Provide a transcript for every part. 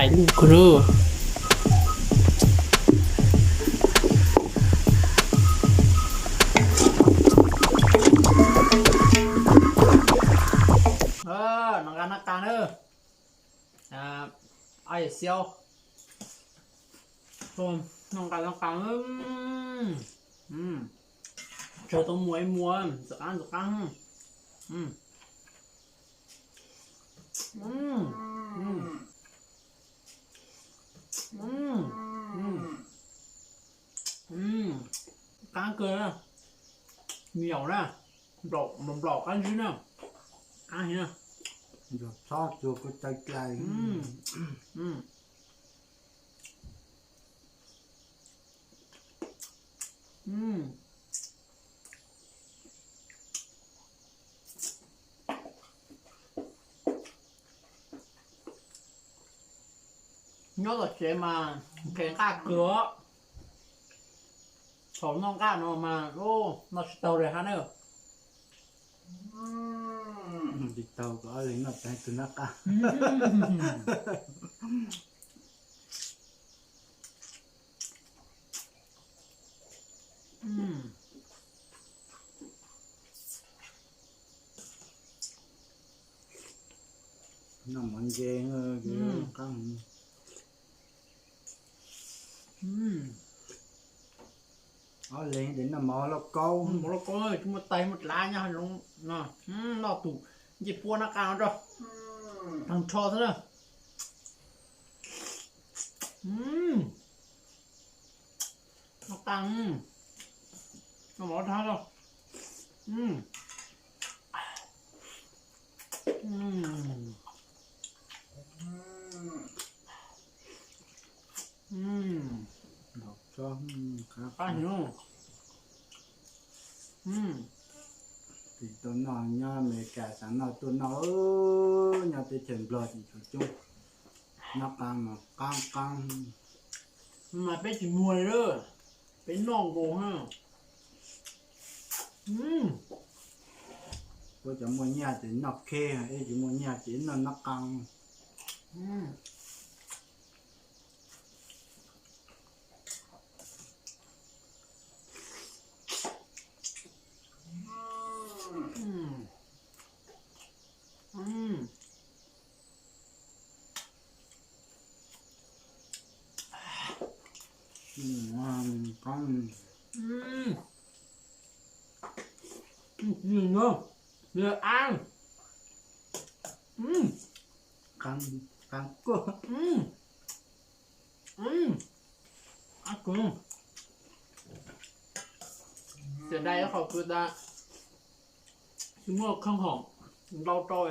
Ais lug kawg na. Noj nqaj noj qab na. Ais xio. Noj nqaj noj qab. Tsawg tau muag ib muag, ntxim qab ntxim qab. Qab kawg na, me yaum na, nplaum qab ntswb na, qab heev na. Txhob tsuag kuj tawg dlais. Nyob tom tsev mas kheev nqaj kawg os. Thaum noj nqaj no mas noj tsis taus li hab na. Tsis taus kom ob leeg noj tag tus noj qab. Noj mov ntse qab. Ob leeg ces noj mov lauj kaub, mov lauj kaub tsis muaj tais muaj dlav nyob hauv zoov no, noj tus ncej puab noj qab no rau, tag nrho xwb na. Noj qab, noj mov dhab los. Qab heev. Tsis tau noj nyob Amelikas xav noj tuaj noj, nyob teb chaws Nplog tsis tshua coob. Noj qab mas qab qab. Mas peb tsis muag li lawm, peb noj nkaus. Puab cov muaj nyiaj ces noj kheb, ib tsis muaj nyiaj ces noj noj qab. Qab kuj. Qab kuj. Xiam dai ib qho kws tas tsis muaj khoom hom ntau rau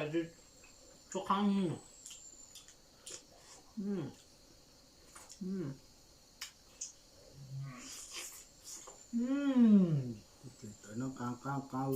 tsuas qab. Tawm no qab qab qab.